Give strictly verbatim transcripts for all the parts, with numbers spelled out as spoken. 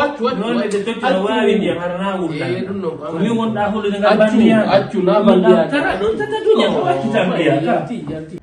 Accu, accu, non, accu. Accu. Waawi ndiyam, hara na wullan. Eh, ɗum non ko ko min wonɗa hulude ngal. Accu, bandiya. Accu, na bandiya. Tara ɗum, tata duña, ko accu tan mbiya, ta. Yalti, yalti.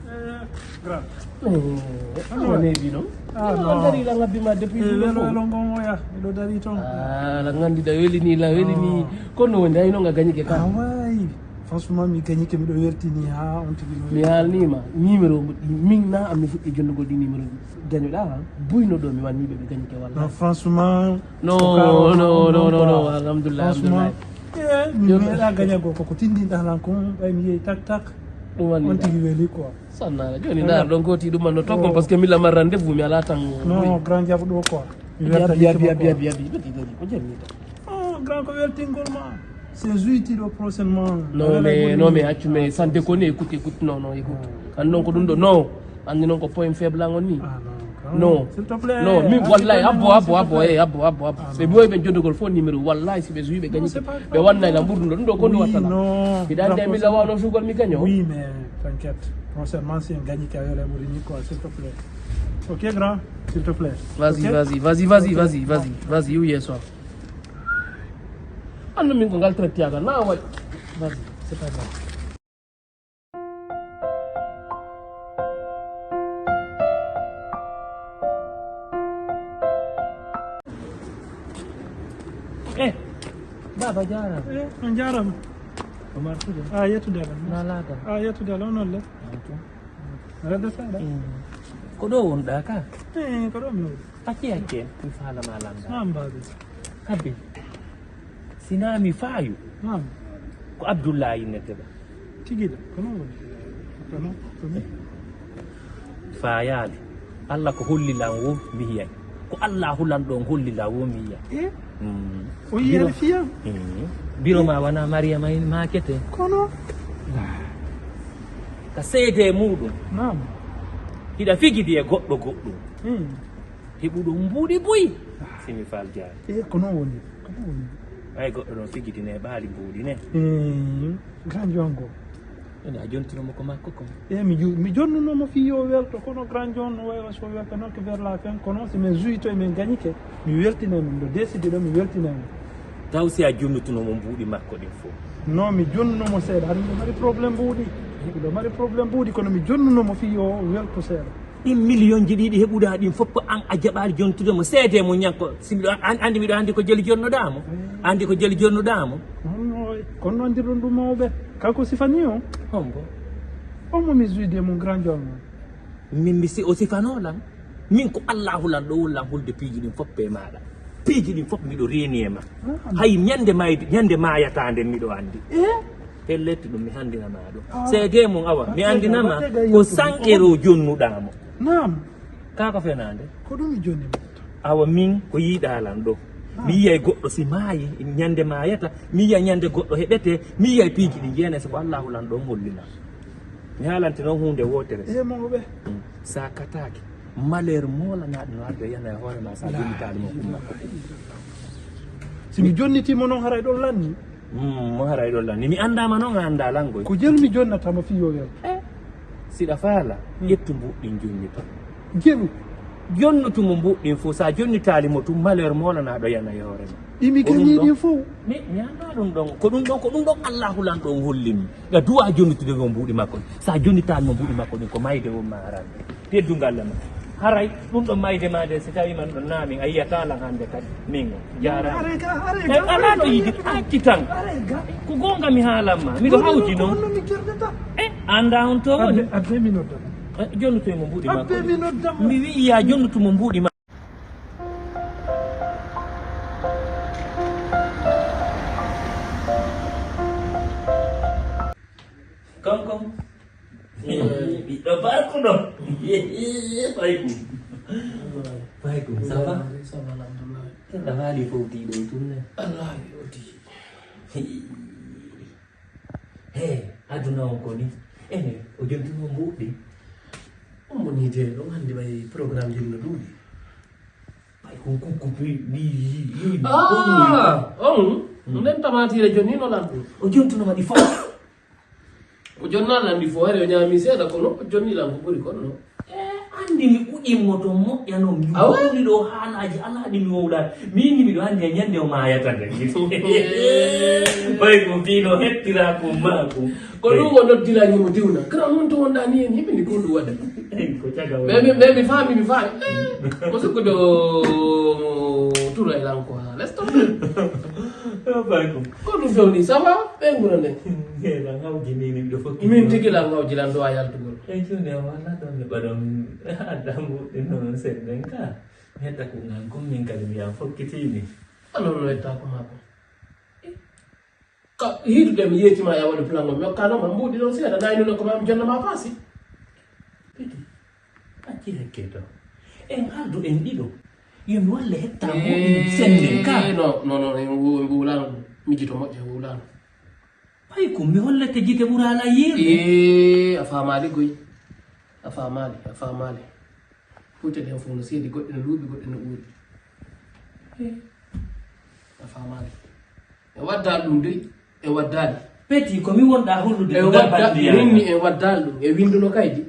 Eh, grand. Eh, ano nebi no? Ah, no. Dari la ngabbi ma depuis. Eh, welo, welo ngon woya, miɗo dari ton. Ah, la ngandi da weli ni, la weli ni. Oh. Kono wonde ay no nga gañike ka. Ah, way. Franchement, mi gañike, miɗo weltini ha on tigi no. Mi haalnima, numéro min na, mi fuɗɗi jonnugol ɗi numéro. Gañuɗaa, buyno ɗo mi wanni ɓe, ɓe gañike walla. Non, franchement, no, ko ka no, no, no, no, quoi. Alhamdulillah, franchement, alhamdulillah. Eh, mi meeɗaa gañagol ko, ko tindinɗaa lan kon, ɓay mi yehi tak tak. Ɗum wanni on tigi weli quoi. Sannala, jooni ndaar ɗon ko ti ɗum man no tokkon, parce que mi lamar rendez-vous, mi alaa tan. Non, grand jaɓu ɗo quoi. Mi welta abi, abi, abi, abi, abi, ko jannita. Oh, grand ko weltingol ma. C'est juiti ɗo prochainement. Non, mais, non, mais accu, mais sans déconner, écoute, écoute, non, non, écoute. An non ko ɗum ɗo, non. Anndi non ko point faible an on ni. Ah, non, grand. Non. S'il te plaît. Non, mi wallahi, abbo, abbo, abbo, eh, abbo, abbo, abbo. Ah, ɓe non. Ɓe ɓe jodogol fo numéro, wallahi, si ɓe juwi ɓe gañi. Non, c'est pas grave. Ɓe wannay la mbuɗu ɗo, ɗum ɗo ko ɗum wattana. Oui, non. Hiɗa anndi mi lawa no sugol mi gaño. Oui, mais t'inquiète. Prochainement, si en gañi ka wela ɓuri ni quoi, s'il te plaît. Ok, grand, s'il te plaît. Vas-y, ok? Vas-y, vas-y, vas-y, ok, vas-y, vas-y, vas-y, oui, yes, sir. Anno min ko ngal trettiyagal na waɗi. Vas-y, c'est pas grave. Eh, baba jaarama. Eh, on jaarama. Omar Touré. Ah, yettude Allah. Na laata. Ah, yettude Allah, on olle. Rede seeɗa. Mm. Ko ɗo wonɗaa ka? Eh, ko ɗo mi woni. Acce, acce, mi faala ma landa. Naam, baaba. Habbi. Sinaa mi faayu. Naam. Ko Abdullahi innetee ɗa. Tigi ɗa, ko non woni. Ko non, ko non. Faayaali. Allah ko holli lan wo mi yiyay. Ko Allahu lan ɗon holli lan wo mi yiyay. Eh? Mm. O yiyaali fiya? Mm. Biro ma wana Mariyama in maakete. Kono? Ka seede muɗum. Naam. Hiɗa figidi e goɗɗo goɗɗum. Mm. Heɓuɗo mbuuɗi buy. Si mi fal jaari. Eh, ko non woni. Ko non woni. Ɓay goɗɗo ɗon figidi ne ɓaali mbuuɗi ne. Eh, grand jongo. Ene a jontuno mo ko makko kon. Eh, mi ju-, mi jonnuno mo fii yo welto, kono grand John no wayi so welta non que vers la fin, kono si min juwito e min gañike, mi weltinay mo, miɗo décidé ɗo, mi weltinay mo. Taw si a jonnutuno mo mbuuɗi makko ɗin fof? Non, mi jonnuno mo seeɗa, haɗum ɗo mari problème mbuuɗi. Ɗo mari problème mbuuɗi, kono mi jonnuno mo fii yo welto seeɗa. Ɗin miliyonji ɗiɗi heɓuɗaa ɗin fof, ko an a jaɓaali jontude mo. Seedee mo ñan ko, si miɗo an-, andi, miɗo andi ko jeli jonnuɗaa mo. Andi ko jeli jonnuɗaa mo. Kono, kono non andirɗon ɗum mawɓe. Kanko sifanii on? Hombo? On mo mi juwidi e mum, grand John on. Min mi si-, o sifanoo lan. Min ko Allaahu lan ɗo woni lan hulde piiji ɗin fof e maaɗa. Piiji ɗin fof miɗo reeni e ma. Ah. Hay ñande mayde, ñande maayataa nden miɗo andi. Eh? Pellet ɗum mi handina ma ɗum. Ah. Seedee mum awa, mi andina ma ko sanqero jonnuɗaa mo. Naam. Kaa ko fenaande? Ko ɗum mi jonni mo. Awa min ko yiɗaa lan ɗo. Ah. Mi yiyay goɗɗo si maayi, ñande maayata. Mi yiya ñande goɗɗo heɓete. Mi yiyay piiji ɗi jeene, so ko Allaahu lan ɗon hollina. Mi haalante noon huunde wootere. Eh, mawɓe. Mm. Sa kataake, malheur moolanaaɗo no arde yana e hoore ma, sa jonnitaali mo ɗum makko. Si mi jonnitii mo noon, haray ɗon lanni. Mm, mo haray ɗon lanni. Mi anndaama noon, a anndaa langoy. Ko jelu mi jonnata mo fii yo wel. Eh, siɗa faala, mm, ƴettu mbuuɗi ɗin jonnito. Jelu? Jonnutu mo mbuuɗi ɗin fof, sa jonnitaali mo tun, malheur moolanaaɗo yana e hoore ma. Imi gañi ɗin fof. Mi, mi anndaa ɗum ɗon. Ko ɗum ɗon, ko ɗum ɗon Allaahu lan ɗon holli mi. Nga duwa jonnitude mo mbuuɗi makko ɗin. Sa jonnitaali mo mbuuɗi makko ɗin, ko mayde won ma arande. Teddungal ma. Haray ɗum ɗon mayde ma nde, si tawi man ɗon naamin, a yiyataa lan hannde kadi. Min o. Jaaraama. Haray ka, haray ka, alaa to yiɗi, acci tan. Haray ka. Ko goonga mi haalan ma. Miɗo hawji noon. Ko honno mi jerdata? Eh, anndaa on to woni. Abbe, abbe mi noddama. Eh, jonnutu mo mbuuɗi makko. Abbe mi noddama. Mi wi'i ya jonnutu mo mbuuɗi ma. Kanko. Ɓiɗɗo barkuɗo. Faykum. Faykum, ça va? Ça va, alhamdulillah. Ken ɗa faali fowti ɗo tun ne? Allah fowti. He, aduna on ko ni. Ene, o jontuno mbuuɗi. On mo ni de, ɗon handi ɓay programme ji no ɗuuɗi. Ɓay ko kukku pi-, wi-, wi-, wi-, wi-, ah, on. Mm. Nden tamatiire jonnino lan ɗum. O jontuno ma ɗi fof. O jonnaa lan ɗi fof, hari o ñaami seeɗa, kono o jonni lan ko ɓuri kon no. Eh, an Anndi mi uƴin mo ton moƴƴa non, mi Awa? Wowli ɗo haalaaji alaa ɗi mi wowlaali. Miin ni miɗo anndi e ñannde o maayata nden. Ɓay ko fii no hettiraa ko maa ko. Ko ɗum o noddirani mo diwna. Kara mun to wonɗaa ni en yimɓe ni ko ɗum waɗa. Ko caga woni. Mais mi, mais mi faami, mi faami. Eh, ko sukkude o turo e lan ko haa. Laisse tomber. Ɓay ko. Ko ɗum fewni, ça va? Ɓe ngura nden. Lan hawji ni, ni miɗo fokki. Min tigi lan hawji lan ɗo a yaltugol. Ey, jooni a wala ɗon ne ɓaɗon. Adda mbuɗi noon sen nden ka. Mi hetta ko ngal gum min kadi mi yaa fokkitiimi. Alon no etta ko maako. Ka hiidude mi yeeti ma ya waɗu plan ngol. Mi okkaano ma mbuɗi ɗon seeɗa. Nayi nuno ko ma mi jonna ma paasi. Piti. Acci hakke to. En haaldu en ɗiɗo. Yo mi walle hetta mbuɗi sen nden ka. Eh, non, non, non, en wo-, en wowlaano ɗum. Miijito moƴƴo, en wowlaano. Ɓay ko mi hollete gite ɓuraana yi'irde. Ee, a faamaali goy. A faamaali, a faamaali. Pucce ɗen fof no seedi, goɗɗe no luuɓi, goɗɗe no ɓuuri. Ee. A faamaali. En waddaali ɗum dey, en waddaali. Peti, ko mi wonɗaa hollude En ko wadda-, garbandiyaa min ni en waddaali ɗum. En winnduno kaydi.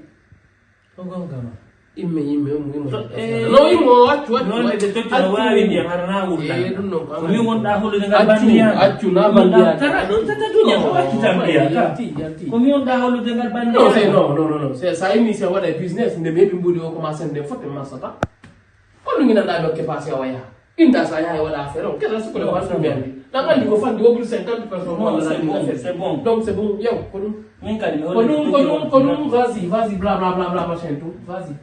Ko gonga ma. Imme, imme, imme, imme. So, eh, no, imme, o accu, accu, noon accu, de tottu no accu, waawi imme. Ndiyam, hara na wulla. Eh, ɗum noon ko Ko mi wonɗaa hollude ngal Accu, bandiyaa. Accu, na bandiyaa. Tara ɗo, tata duña, ko accu tan mbiyaa. Yalti, yalti. Ko mi wonɗaa hollude ngal bandiyaa. Non, c'est, non, non, non, non. C'est, ça, imme, c'est waɗa business, nde mi heɓi mbuɗi o, ko ma sende fotte marsata. Ko ɗum ina ɗaa dokke passe o yaha. Inda sa yaha e waɗa affaire on. Kala sukule ko andu mi andi. Ɗan andi ko fandi o ɓuri cinquante personnes. Non, walla c'est bon, c'est bon. Donc c'est bon. Yow, ko ɗum. Min kadi mi Ko ɗum, ko ɗum, ko ɗum. Vas-y, vas-y, bla, bla, bla, bla, machin tout. Vas-y.